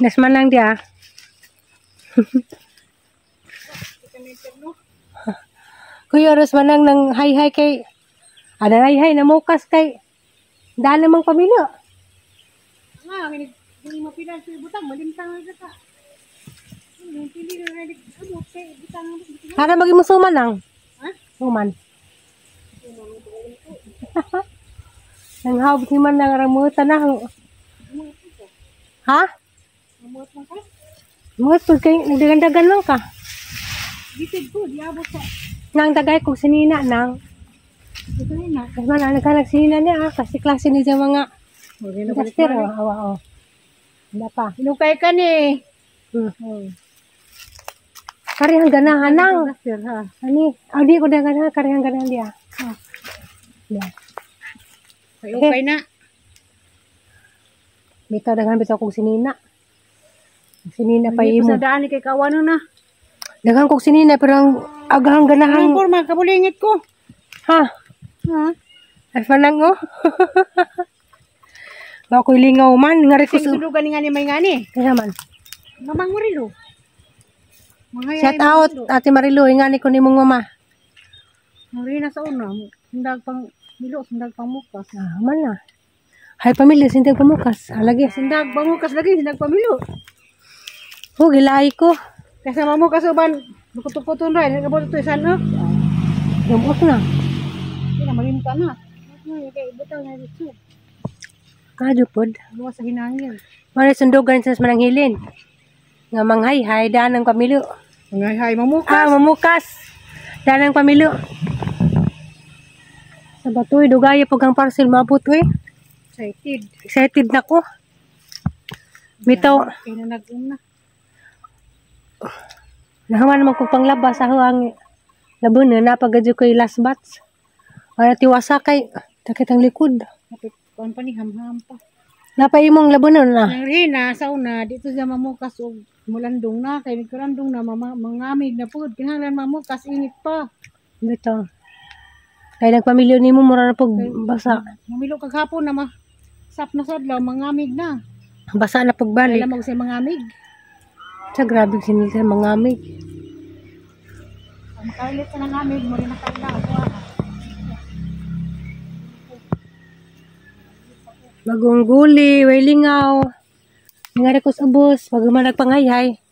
Nasmanang dia. Kuya oras manang nang hay-hay kay ada hay-hay na mukas kay daan namang pamilya. Nga, hindi mapila sa butang, malimtang na ka. Para maging mo suman lang. Ha? Suman. Nang hawag ni man nang ramutan na. Ha? Mamuot lang ka? Muot pag kay nagdagandagan lang ka. Bitid ko, diabot sa. Nang dagay kog sinina nang. Ito na. Kasi man ang naghanag sinina niya ah, kasi klase niya mga duster oh, awa oh. Wala pa. Inukay ka ni. Karihang ganahan nang. Duster ha. Ani, ah, di ko na ganahan, karihang ganahan diya. Ah. Yeah. Okay na. Bitaw daghan bitaw kog sinina. Sinina pa Hindi imo. ko sa daan ni kay kawano na. Daghan kog sinina pero ang agahang ganahan. Ang porma kabulingit ko. Ha? Ha? Ay panang oh. Ba ko'y lingaw man ngari ko Sing sulugan ni nga ni may ngani. Kaya man. Mamang Marilo. Shout out Ate Marilo, ingani ko nimong mama. Marina sa una, sindag pang milo, sindag pang mukas. Ah, man na. Hay pamilya sindag pamukas. Alagi. Sindag pamukas lagi, sindag pamilo. Oh, gilay ko. Kasi mamukas uban, bukutukuton ra, nagabot to isan no. Gabot na. Hindi na malimta na. Ay, kay butang na dito. Kadyo pod. Luwas sa hinangin. Mara sundugan sa mananghilin. Nga manghayhay daan ang pamilyo. Manghayhay mamukas. Ah, mamukas. Daan ang pamilyo. Sa batoy, dugaya pag ang parcel maabot eh. Excited. Excited na ko. Bitaw. Kaya na nag-um na. Nahaman naman kong panglaba sa huwang labon na napagadyo ko'y last batch. Para tiwasa kay takit ang likod. Kapit kuan pa ni hamham pa. Napaimong labunon na. Ang rina sa una dito siya mamukas og mulandong na kay nagkulandong na mama, mangamig na pud kinahanglan mamukas init pa. Bitaw. Kay nagpamilyo nimo mura na pag basa. Mamilo kag hapon na ma sap na sadlaw mangamig na. Basa na pagbalik. Kailan mo sa mangamig. Sa grabe sinil sa mangamig. Ang makailit sa nangamig mo rin nakaila ako. Bagong guli, way lingaw. Ngari ko sa ubos, pag nagpangayhay.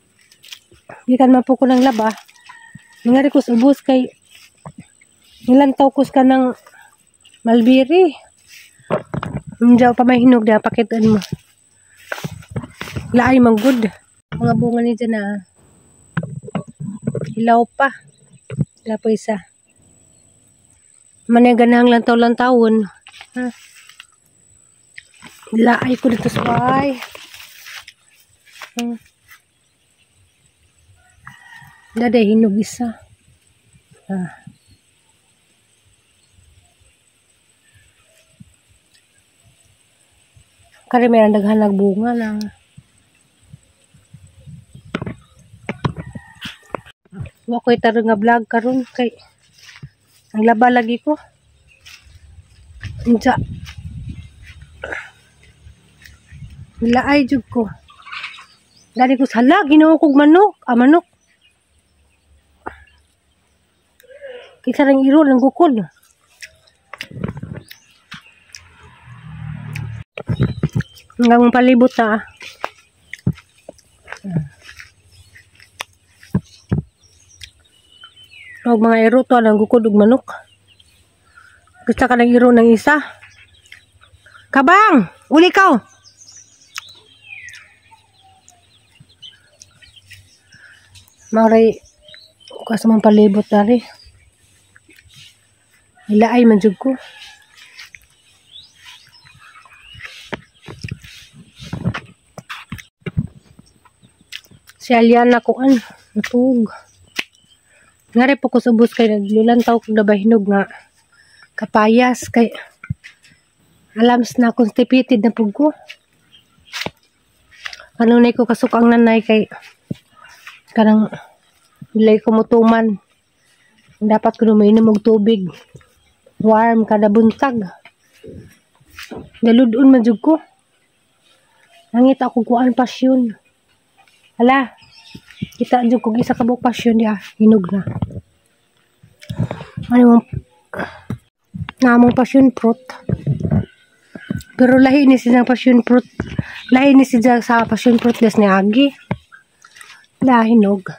Gikan man po ko ng laba. Ngari ko sa ubos kay nilantaw ko ka ng malbiri. Hindi pa may hinog da pakitaan mo. Laay man good. Mga bunga ni dyan na hilaw pa. Wala pa isa. Manay ganahang lantaw-lantawon. Ha? Laay ko dito sa bahay. Daday hinog isa. Ah. Kari may daghan nagbunga na. Wa ko'y tarong nga vlog karon kay ang laba lagi ko. Unsa? Laay jud ko. Dali ko sa hala, Ginoo kog manok, ah, manok. Kaysa rang iro lang gukod. Hanggang palibot na. Og mga iro to ang gukod og manok. Gusto ka ng iro ng isa. Kabang, uli ka. Mauray kas man palibot dari. Ilaay man jud ko. Si Aliana kuan natug. Ngari po ko sa ubos kay naglulantaw kog nabahinog nga kapayas kay alams na constipated na pug ko. Kanunay ko kasuk ang nanay kay kanang dili ko mutuman. Dapat ko mainom og tubig warm kada buntag. Daludon man jud ko. Nangita ako kuan pasyon. Hala. Kita jud kog isa ka buok passion dia, hinog na. Ano mong namong passion fruit. Pero lahi ni siya passion fruit. Lahi ni siya sa passion fruit des ni Agi. Lahinog.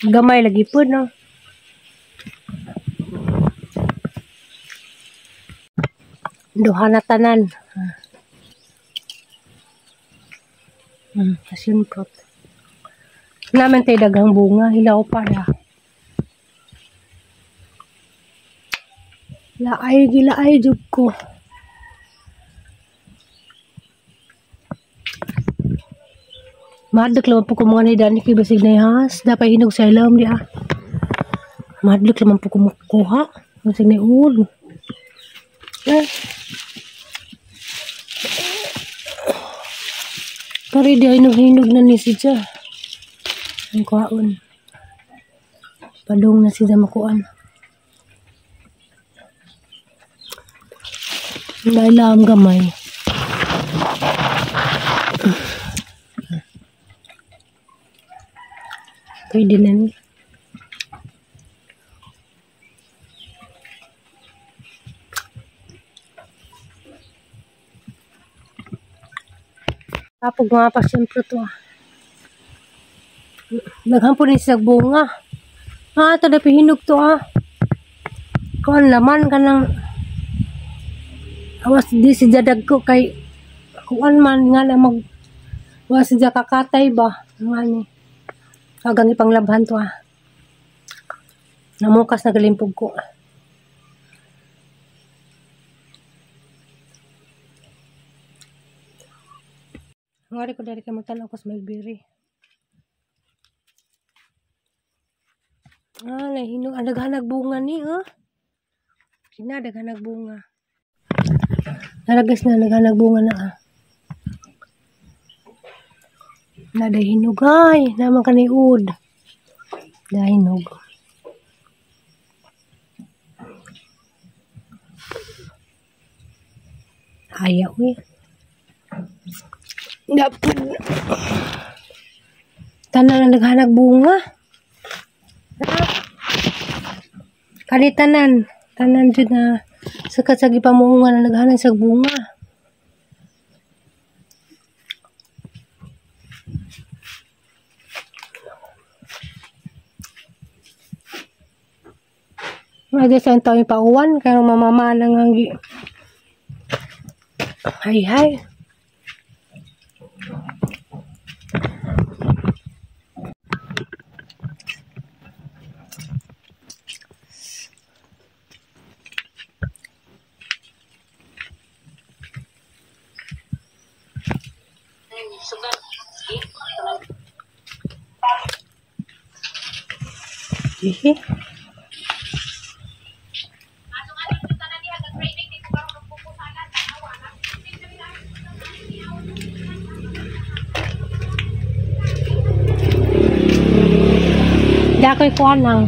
Gamay lagi po, no? Duha na tanan. Passion fruit. Naman tayo daghang bunga. Hilaw pa na. Laay, gilaay, jud ko. Madlok naman po ko mga nidani kay basig na ihas. Dapat hinog sa ilawom di ah. Madlok naman po ko makuha. Basig na ulo. Eh. Pero di hinog-hinog na ni siya. Ang kuhaon. Padung na siya makuan. Dahil lang gamay. Pwede na ni. Tapos mga passion fruit to. Naghampon ni siya bunga. Ah, ito na pihinog to ah. Kuan laman ka ng awas di siya dagko kay kuan man nga na mag was siya kakatay ba nga ni. Hagang ipanglabhan to ah. Namukas na galimpog ko. Ngari ko dari kay magtan-aw ko sa mulberry. Ah, nahinog. Ang daghanag bunga ni, oh. Kina, daghanag bunga. Naragas na, daghanag bunga na, ah. Nadahinog, ay. Naman ka ni ud. Dahinog. Ayaw, eh. Dapat. Tanan na naghanag bunga. Kani tanan. Tanan dyan na sakat sa gipamuungan na naghanag sa bunga. Ada sa tawin pauwan kaya mamama nang ang hay hay. Hihi. Dakoy kuan nang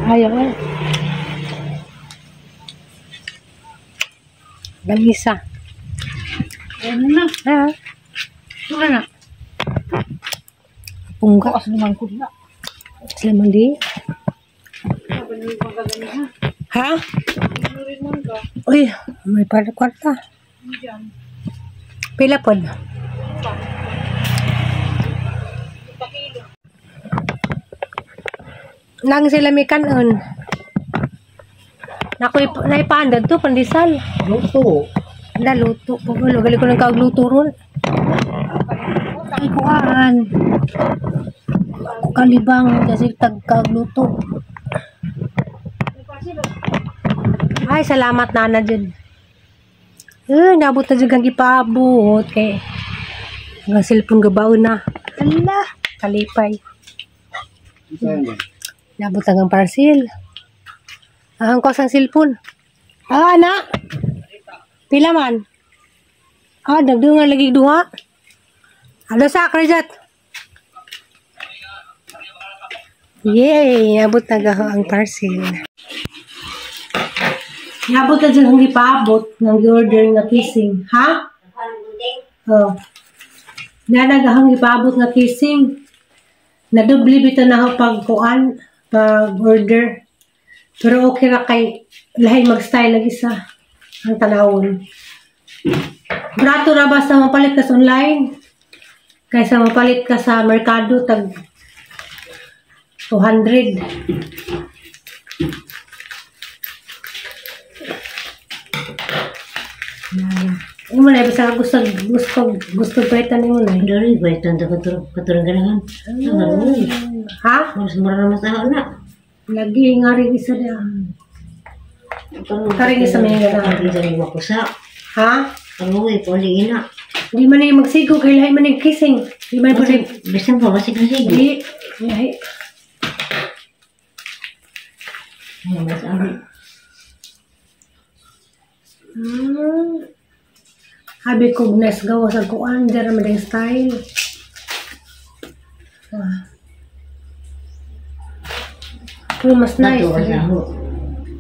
ayaw eh. Lamisa. Ano na? Ha? Ano na? Pungga. Bukas naman ko na. Sila man di. Ha? Uy, may para kwarta. Pila pod. Nang sila may kanon. Nakoy naipandad to pandesal. Luto. Naluto. Pugulo gali ko nang kaagluto ron. Ay kuan. Ako kalibang kasi tagkaagluto. Ay salamat nana jud. Nabot na jud ang gipaabot kay ang cellphone gabaon na. Ala, kalipay. Nabot ang parcel. Ang kos ang cellphone. Ah, na. Pila man? Ah, dagdungan lagi duha. Alo sa Krejat. Yay, nabot na gaho ang parcel. Iabot na dyan ang gipaabot ng order nga kissing. Ha? Oh. Nanagahang gipaabot nga kissing. Nadubli bitaw na ako pag kuan, pag order. Pero okay ra kay lahi mag-style ag isa ang tanawon. Brato ra basta mapalit ka sa online kaysa mapalit ka sa merkado tag 200. Imo na basta gusto gusto gusto palitan nimo na. Dari ba ito ang katurang ganahan? Ha? Mas mura mas na. Lagi nga rin isa na. Karing isa may ganahan. Dari makusa. Ha? Kaluwi, puli ina. Di man na magsigo kay lahi man yung kissing. Di man pwede. Bisan pa, basig na sigo. Di. Lahi. Mas abi. Habi ko nice gawa sa kuan dira man yung style. Pero mas nice. Nato sa ho.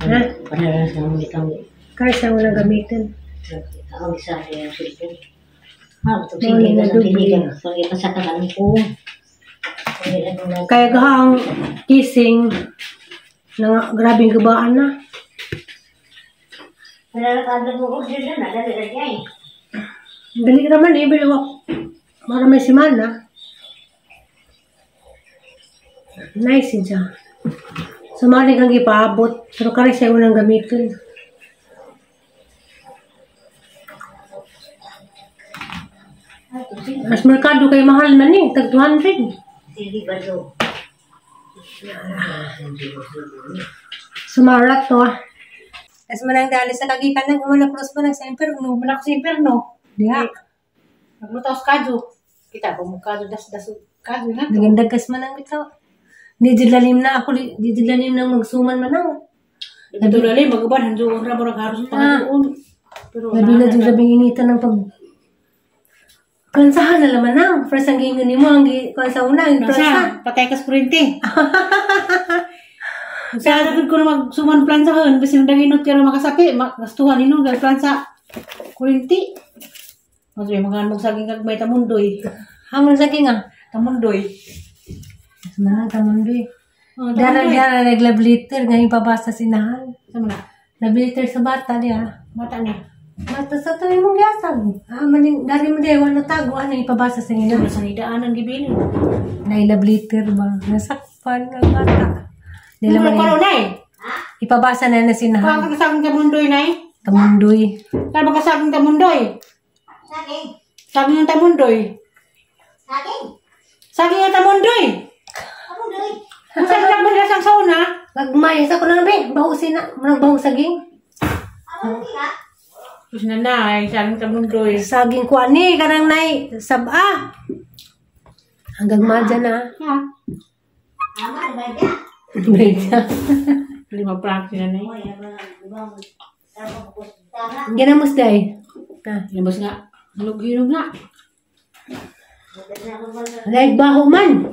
Ha? Panara sa mga kami. Kaysa wala gamitin. Ang isa sa yung cellphone. Ha, ito sige ka sa tinigan. Pag-ipasakalan ko. Kaya gahang kissing na grabing gabaan na. Wala ka mo order na, dali ra jay. Dali raman eh, baliwak. Para may simana. Nice siya. Sumali kang ipaabot, pero kare siya unang gamitin. Mas merkado kay mahal man eh, tag 200. Sige ba do? Sumarat to ah. As manang dali sa kagikan nang wala cross mo nang sa imperno. Wala ko sa imperno. Diha. Nagluto sa kadyo. Kita ko mo kadyo das das kadyo na to. Nagandagas man ang bitaw. Di jud lalim na ako, di jud lalim nang magsuman man ang. Dito lalim maguban hanjo ra murag haros pangaon. Pero Labi na jud labing initan ng pag Pransahan na laman ang. First ang giingon nimo ang kuan sa una, ang pransa. Pransa, patay kas kuryente. Sa na ko na magsuman plansahon bisin danginot kaya makasapi, gastuhan nino gal plansa kuryente. Mas may mga mong saging kag may tamundoy. Hamon saging ah. Tamundoy. Mana tamundoy. Oh, Dara tamundoy. dara naglabliter ngayon pabasa sinahan. Sama na. Labliter sa bata niya. Mata ni. Bata sa to imong giatag. Ah, maning dari mo di wala tago ano ipabasa sa ina. Sa nidaanan gibilin. Nailabliter ba? Nasakpan ang bata. Dili Ano man pa nay? ipabasa na na Kuha sinahan. ka saging tamundoy nay. Tamundoy. Kaya ba ka saging tamundoy? Saging. Saging ang tamundoy. Saging. Saging ang tamundoy. Tamundoy. Kung saan lang mo nila sang sauna? Gagmay sa kuno be, baho sina, manang baho saging. Tamundoy ha? Tapos na nay, saging tamundoy. Saging kuan ni kanang nay sab-a. Ang gagmadya na. Ha? Ama, ba dia? Medya. 5 prank sila nay. Oy, ama, ibang tama ko tara. Ginamos day. Ah. Labas nga. Hinog-hinog na. Like baho man.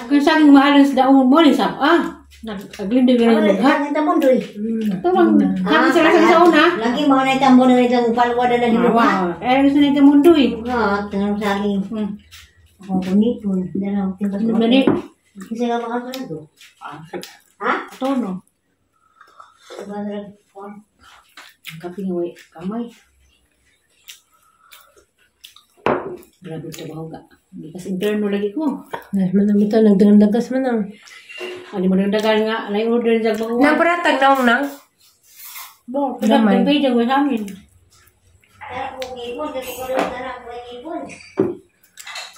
Kung saging mahal sa daon mo, ni sab ah. Naglindig na yung magha. Saging tamundoy. Ito bang, saging sila sa sauna. Lagi mga na tambo na itang palwa na lang hinog ha. Wow. Eh, gusto na yung tamundoy. Ha, tanong saging. Ako kunipon. Dalaw, timbas Hinog na ni. Kasi nga mga sunod. Ha? Ito no. Ang kape nga, way. Kamay. Grabe ito bahuga. Hindi kasi interno lagi ko. Nas man ang ito, nagdandagas man ang. Ano mo nagdagan nga, alay order sa bahuga. Nang paratag naong nang. Bo, Gamay. pinagpipay ko sa amin.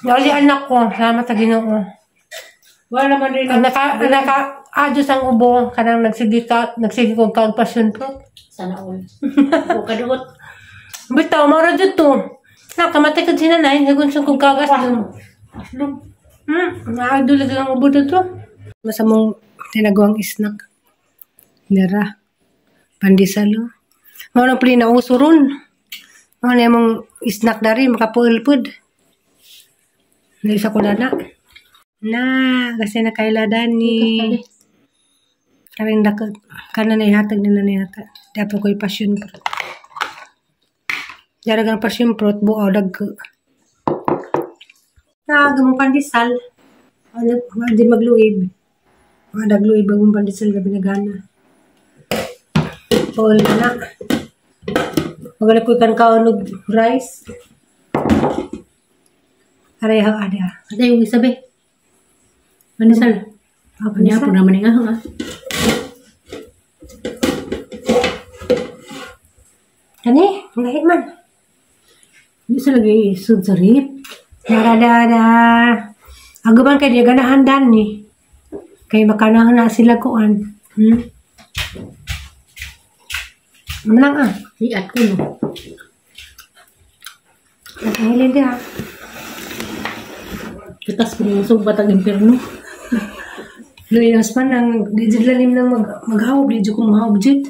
Loli anak ko, salamat sa Ginoo. Wala naman rin. Ang naka adyos ang ubo kanang nagsige ka, nagsige ko kag passion fruit. Sana all. O kaduot. Bitaw mao ra jud to. Nakamatay ka sinanay, nagun sa kog kagas dun. Aslong. Naadto lagi ang ubo dito. Masa mong tinagawang snack. Dara. Pandesal. Mao nang pili na uso ron. Mao na imong snack dari makapuil-pud. Naisa ko na na. Na, kasi nakaila ni. Karing dako kana na ihatag nila na ihatag. Dapat ko'y passion fruit. Daragang passion fruit buaw dagko. Nagamong pandesal. Ano, di magluib. Mga dagluib ang pandesal gabi nagana. Paul na. Magaling ko ikan kaon og rice. Aray ha ada. Ada yung isa be. Pandesal. Ah, Niya pandesal. po naman nga ha. Kani, ang lahi man. Hindi sa lagi isod sa rip. Narada. Aguman kay di ganahan dan ni. Kay makanahan na sila kuan. Manang ah. Iat ko no. Natangilin di ah. Kitas ko ng sugbat ang impierno. Luyas man ang di jud lalim nang maghawb di jud ko mahawb jud.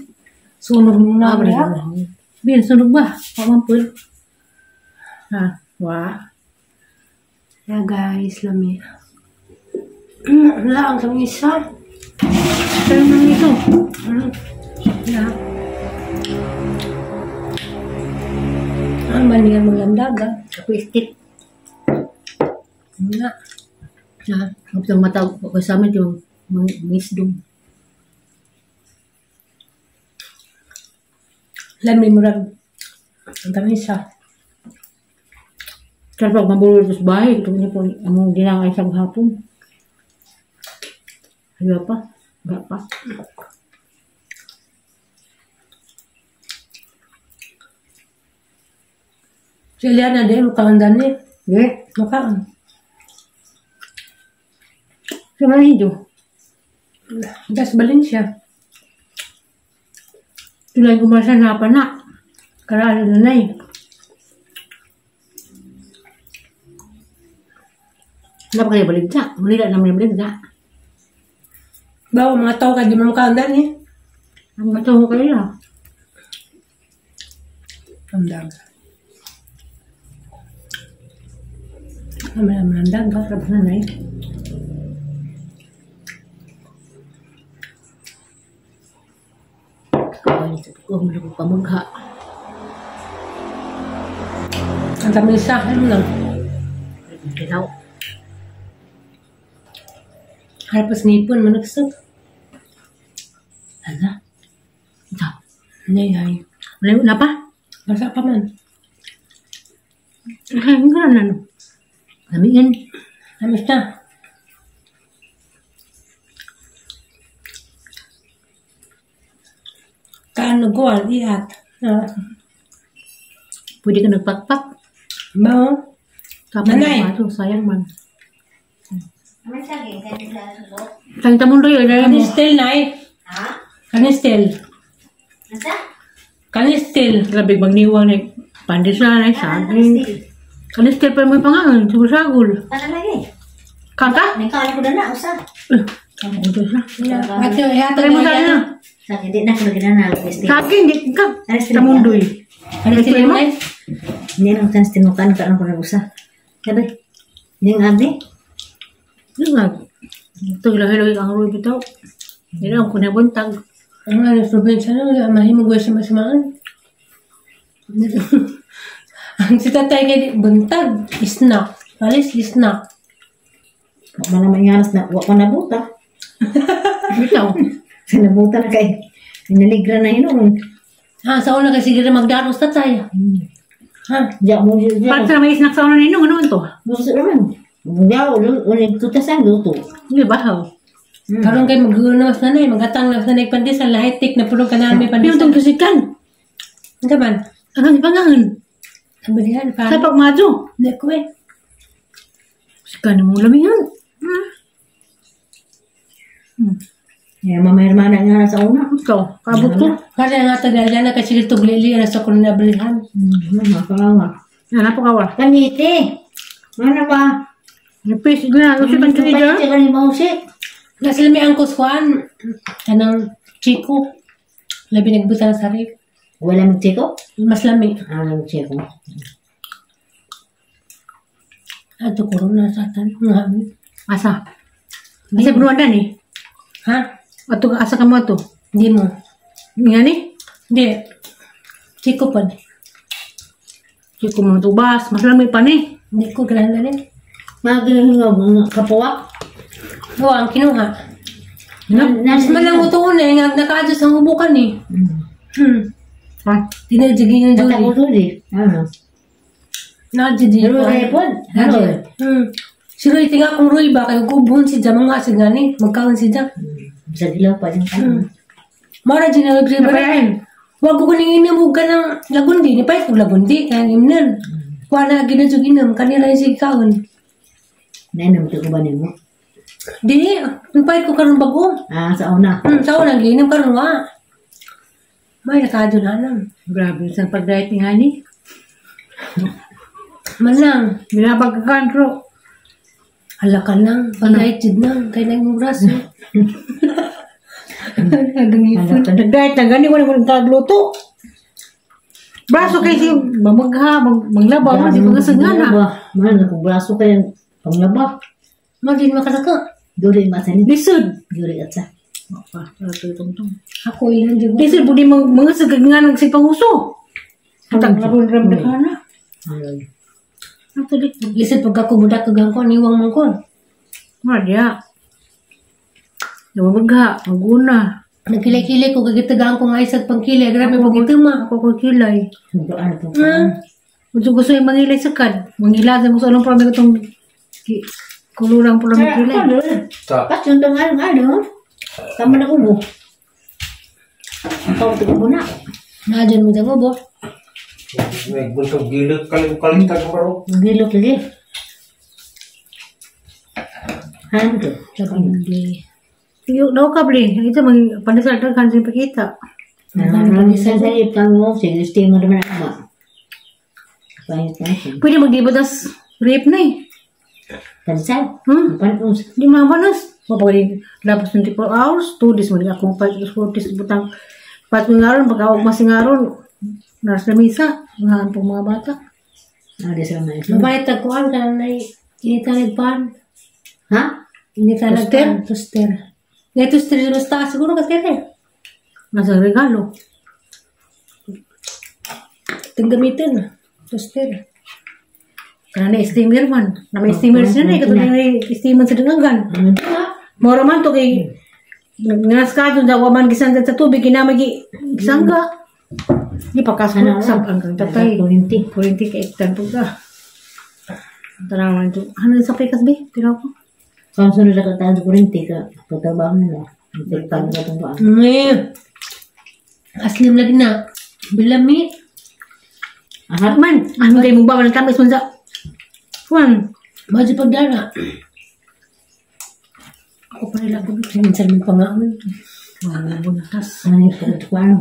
Sunog mo na Ah, ba? Bin, sunog ba? Pamampul. Ha, wa. Yeah guys, lami. Wala ang kaming isa. Pero nang ito. Yeah. Ang maningan maglandaga. Ako stick. Nga. Ha, ang mata ko sa amin yung mangisdong. Lami murag. Ang kaming isa. Kaya pag mabulo sa bahay, ito niya po, among dinangay sa hapon. Wala pa. Wala pa. Si Eliana din, mukaan dan eh. Eh, Mukaan. sa mga hidyo. Das Valencia. Tulay kumasa na pa na. Karalo na na eh. Wala pa kayo baligta. Manila naman yung baligta. Bawa mga tao ka, di mo mukaan dan eh. Ang mataho kayo na. Ang daga. Naman naman ang daga. Tapos na na eh. Ay, sabi ko, wala ko pamagha. Ang dami sa akin lang. Kinaw. Harap ngipon, managsag. Ala. Ito. Nay, ay. Wala na pa? Basa pa man. Ay, ang ganun na no. Lamiin. Namis na. Kaano guwan, iat. Ah. Pwede ka nagpakpak. Bao. Tama Nanay. na ito. Sayang man. Naman saging, kaya nila susok. Sayang tamon rin. Ay, mo. Kanistel, nay. Ha? Kanistel. Nasa? Kanistel. Grabe magniwang na pandesal na saging. Kanistel pa mo yung pangangan. Sagol-sagol. Kana lagi. Kaka? Nagkaala ko na na, usa. Eh, kama ko siya. Ate, ihatag Try mo na sa yan. na. Sa hindi na ko na na. Saging, di ka. Kanistel. Tamundoy. Kanistel, mo? nay. Hindi na ko tinukan ka ko na usa. Sabi. Hindi nga abi. Yun nga. Ito, hilaw-hilaw ang ruy bitaw. Hindi na ako nabuntag. Ang ano, probinsya na, mahimong guwa siya masamaan. Ang si tatay kay buntag, isnak. Alis, isnak. Wa man naman nga na wa pa nabuta. Bitaw. Sa nabuta na kay inaligra na yun. Ha, sa una kasi sige magdaros tatay. Ha? Ja mo ja. Parang sa may snack sa una ninong, ano man to? Gusto naman. Ja, ulit tutasan luto. Hindi ba? How? Karon kay mag-unos na na, magatang na sa pandesal, high-tech na puno ka na may Yung pandesal. itong tusikan. Ano man? Ang pangangan. Sabi diyan, Sa parang. pagmadyo. Hindi ko eh. Sikan mo lamihan. Ya, mama hermana nga sa una. Ikaw, kabot ko. Kasi nga tagal yan na kasi ito glili na sa kuno na bilhan. Makakawa. Yan, napakawa. Kaniti. Ano ba? Nipis, na, usikan ka niya. Kaniti ka ni Mausik. Nasa may angkos kuan kanang chiko. Labi nagbutan sa rif. Wala magchiko? Mas lami. Ah, magchiko. Ato corona sa tan. Nga. Asa? Asa bunuan dan eh. Ha? Ato asa ka mo ato? Di mo. Nga ni? Di. Chiko pa. Di ko mga tubas. Mas lamay pa ni. Hindi ko ganahan rin. Mga ganun nga, mga kapuwak. Oo, ang kinuha. Nas Mas malang utoon eh. Nga naka-adjust ang hubukan eh. Ha? Dinadjigin yung Kata ko Julie. doon eh. Ano? Nadjigin. Pero kaya po. Ano? Si Roy, tinga kong Roy ba? Kayo gubon si Jam. Mga si gani. Magkaon si Jam. Sa dilaw pa din ka. Mara dyan na website. Napayahin. Wag ko kuning inam og kanang lagundi. Ni pahit kong lagundi. Kaya imnan. Kuha na ginadjug inam. Kanila yung sige kaon. Nainom ito ko ba nimo? Di. Nagpahit ko karon bago. Ah, sa una. Sao nang giinom karon wa. May nakadyo na lang. Grabe sa pag-diet ni Hani. Manang. Binabag ka kantro. Hala ka lang. Pag-diet jud nang. Kay nang mong braso. Hanggang ipon. Nag-diet na gani wala mo nagluto. Braso kay si mamagha, maglaba man si pagasangan na. Mahal na kung braso kayo panglaba. Mo din makasaka. Duri masanin. Lisod. Duri at sa. Pa, tungtong. Ako ilan jud. Lisod pud mga mga sa nga nagsipanguso. Hatag ron ram na kana. Ano? Ato di. Lisod pag ako budak kagang ko niwang man ko. Marya. Namamagha, maguna. Nagkilay-kilay ko kagitagaan ko nga isag pangkilay. Grabe pag ituma. Ako ko kilay. Ano po? Gusto gusto yung mangilay sa kad. Mangilay sa gusto anong problema itong kulurang pula mangilay. Ta. Pas yung tangal nga, no? Tama na ubo. Ang tawag ko na. Naadyan mo dyan bo. May buntog gilot kalim-kalitan ko ro. Gilot lagi. Ano to? Hindi. Yung daw ka, bli. Ito, mang pandesal ka kan sin pakita. Ano sa ipang mo? Sige, steam mo naman ako. Pangit na siya. Pwede magdibatas rape na eh. Pansal. Hmm? Pansal. Di mabanas. Mapagay lapas 24 hours, 2 days mo akong pa 4 days butang pat mo ngaron pagka og masingaron nars na misa nga po mga bata. Ah, di sila mais. Mabait tagkuan ka na initanag pan. Ha? Initanag Toaster? pan. Toaster. Ngay toaster mas taas siguro kasi eh. Nasa regalo. Itong gamitin. Toaster. Kana na steamer man. Na may steamer siya na eh. Katulad na steamer sa dangan. Ano to ha? Mora man to kay ngas ka dun daw man gisan sa tubig kinamagi gisangga. Di pa kaso Ano? sa ang kang tatay. Kurinti. Kurinti kay iktan po ka. Tanawan to. Ano sa pikas be? Tinaw ko. Kung sunod na kataan sa kurinti ka, pagtrabaho nila. Pagtrabaho nila itong paan. Ngay. Aslim lagi na. Bilami. Aha. Man, ano kay mong ba man tamis man sa Juan. Madyo pagdara. Ako pa nila ako. Minsan may pangaon. Wala buntas. Ano yung pagkukuan?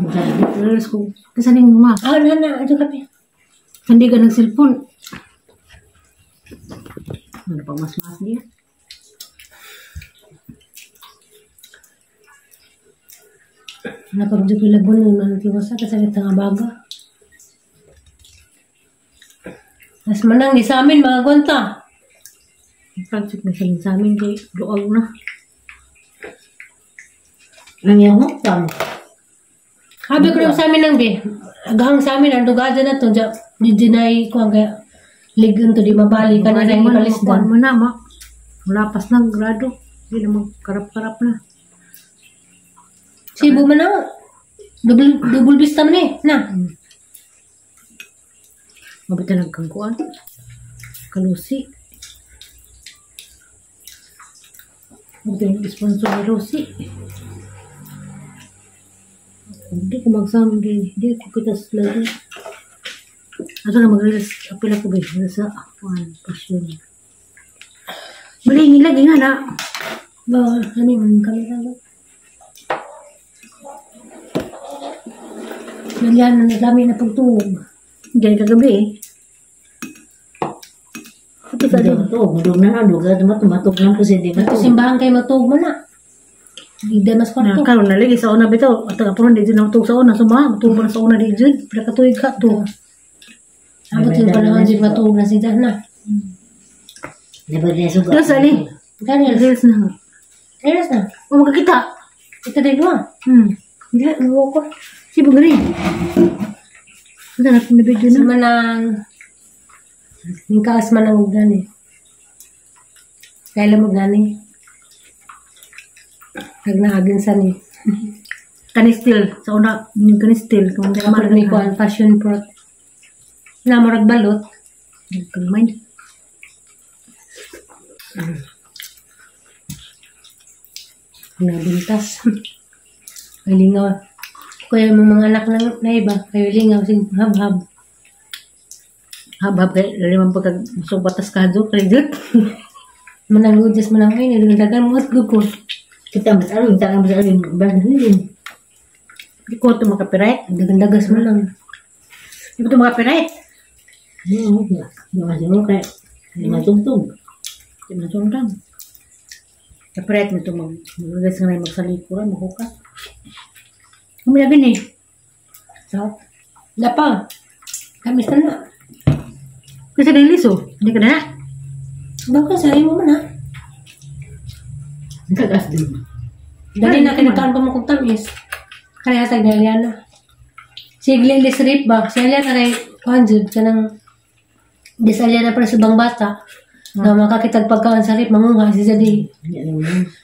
Reels ko. Kasi ning ma. Ah, na na. Adyo kape. Hindi ka ng cellphone. Ano pa mas mas niya? Napagdyo ko labon nun. Ano tiwasa kasi nga baga. Mas manang di sa amin mga kwenta. Project na sila sa amin kay luag na. Ang yung hukam. Habi ko lang sa amin ang be. Agahang sa amin ang dugaja na to. Di dinay ko ang kaya ligon to di mabali ka na rin Kuan ipalisdan. mo na ma. Wala pas na grado. Hindi na magkarap-karap na. Sibo man na. Double, double bista man eh. Na. Mabitan ang kangkuan. Kalusi. Mabitan ang sponsor ni Lucy. Hindi ko magsam di. Hindi ko kita lagi. Ato na mag-reels. Apila ko ba? Sa kuan passion. Bali, lagi nga na. Ba, ano yung kamera ko? Nagyan na dami na pagtuog. Diyan kagabi eh. Ito sa Hindi ko to. Dug na na. Dug na tumatog lang kasi di Ato matug. simbahan kay matuog man na. Di mas Na kwarto. karon na lagi sa una bitaw at ang puron di jud natug sa una suma matubo na sa una di jud pila ka tuig ka to. Abot yung panahon di matuog na si na. Di ba niya suga? Dos ali. Daniel, Reels na. Reels na. O makakita. Ito din mo. Hindi, nawa ko. Si Bugari. Ang sarap na video Sa na. Manang ningkaas man ang gani. Kaya mo gani. Kag naagin sa ni. Kanistil. Sa una, yung kanistil. Kung hindi ka Kapag ni kuan passion fruit. Na murag balot. Kagmay. Nabintas. Ay lingaw. Kuya mo mga anak ng na iba, kayo lingaw sing habhab. Habhab kay lali man pagka subatas ka do kredit. Manang lujas manang ay nagdagan mo at guko. Kita mas alam, kita mas alam, bagay. Di ko ito makapirait. Dagandagas mo lang. Di ko ito makapirait. Mga siguro kay matugtog. Di man sundang. Kapirait mo ito mag nga na magsalikuran, mahukas. Kumilagin eh. So, dapa. Kamis na na. Kasi dahil liso, hindi ka na. Baka sa mo man ha. Kagas din. Dali na kinitaan pa mo kong tamis. Kaya hatag na Eliana. Sige, lilis rip ba? Si Eliana kay Kanjud, kanang di sa Eliana para sa ibang bata. Na makakitag pagkaan sa rip, mangunga si Jadi.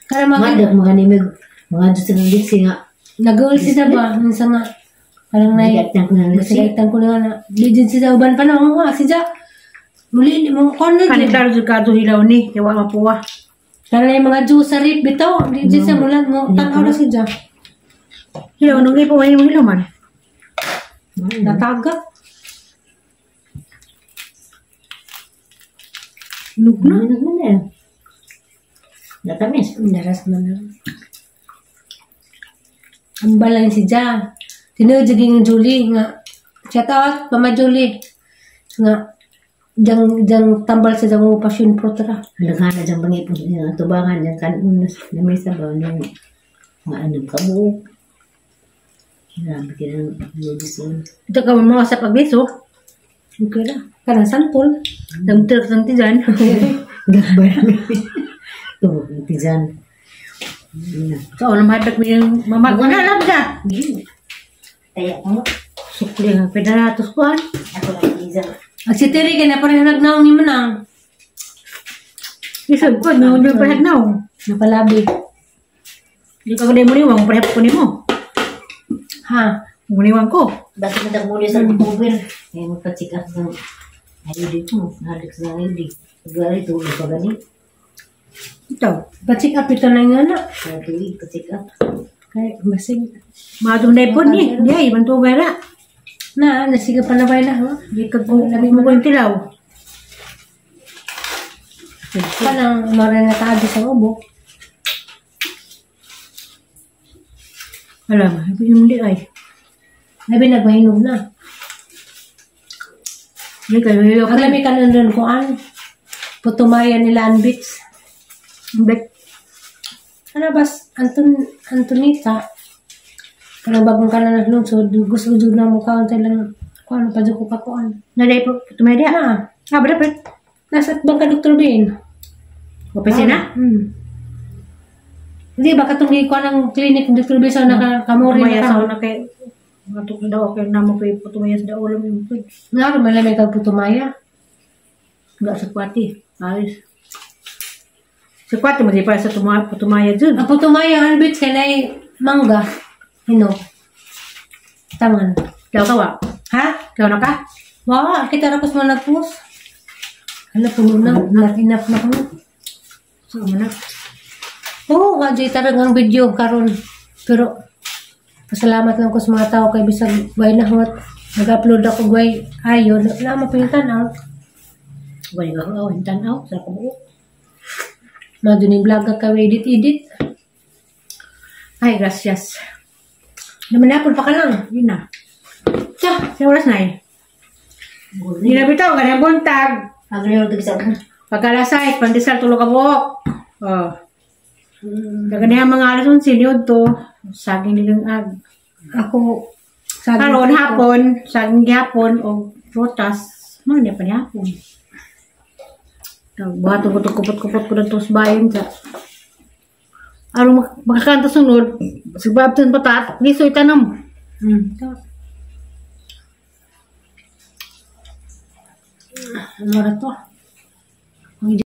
Kaya Madak mga nimig, mga Diyos ng liksi nga. Nag-uul siya ba? Minsan nga. Parang nai. Nagsitan ko na nga na. Di dyan siya uban pa na mangunga. Siya. Muli, mga corner Kani dyan. klaro jud kadto hilaw ni, kay wa mapuwa. Kaya na yung mga juice sa rip, bitaw. Di dyan siya mula. Tanaw na siya. Hilaw nung ipo way mo hilaw man. Nataga. Inog na. Inog man na. Natamis. Daras man na. Ang balang si Ja. Tinuod yung Julie nga. Shout out, Mama Julie. Nga, jang tambal sa jang passion fruit ra. Lagana dyan bangipon niya, tubangan dyan kanon na may sabaw nung mga anong kabuok. Grabe ka ng medicine. Ito ka mga sa pagbiso. Okay ra. Kanang santol. Dagdag sang tijan. Gabay. Tungkol ng tijan. Sa unang mahadak mo yung mamag. Wala lang ka. Kaya ko. Sukli nga pedaratos ko an. Ako lang tijan. At si Terry, kaya na pareho nagnaong ni Manang. Isod ko, no, hindi pa na. Napalabi. Di ka ko mo niwang, parehap ko nimo. Ha? Muniwang ko. Bakit natagmuli sa October? Kaya magpatsik up ng ID ko. Halik sa ID. Gari, tulog pa gani. Ito. Pa-check up ito na nga na. Sa tuig, patsik up. Kaya, basig. Madong na ipon ni. Di ay, ibang tugay ra. Na, nasiga pa na ba na, ha? Di ka ko, labi mo ko yung tilaw. Kanang mara na taado sa ubo. Alam, yung di ay. Labi nagmahinog na. Di kayo hilaw Ang ka. lami ka nandun kuan. Putumaya nila ang beach. Bet. Ano bas, Antonita. Kanang bagong ka na lungsod, gusto jud na mukha untay lang kuan pa jud ko kakuan. Naday po, tumaya Na, Ah, berapa? nasa bang ka Dr. Bain? Opisina? Hindi ba katong gikuan ang clinic ni Dr. Bain sa nakakamori Tumaya na sa ka. una kay matuk na daw kay namo kay putumaya sa daw ulam yung food. Nga man lamay kag Putumaya. Enggak sa kwati. Ayos. Sa kwati mo di pa sa putumaya dun. Ang Putumaya ang beach kay nay mangga. Hinog. Taman. Ikaw ka wa? Ha? Ikaw na ka? Wa, kita ra ko sa mga nagpost. Hala, puno na. Not enough na kami. So, mo na. Oo, nga, Jay, tarang ang video karon. Pero, pasalamat lang ko sa mga tao kay bisag guay na huwat. Nag-upload ako guay ayo. Na mapintan out. Wala ka ako, hintan ako sa kabuo. Maduning vlog ka edit edit. Ay, gracias. Naman napon pa ka lang. Yun na. Tsa, Sa oras na eh. Hindi na bitaw, ganyan buntag. Agriyo ito sa Pagkalasay, pandesal tulo ka buok. Oh. Dagan mga alas 11, niyod to. Saging nilang ag. Ako saging Karon hapon, saging gihapon o prutas. Ano niya pa hapon. Buhaton ko to kupot-kupot ko na to sa bayan sa. Aron makakanta sunod, si Babton patat, lisoy tanom. Ano na to?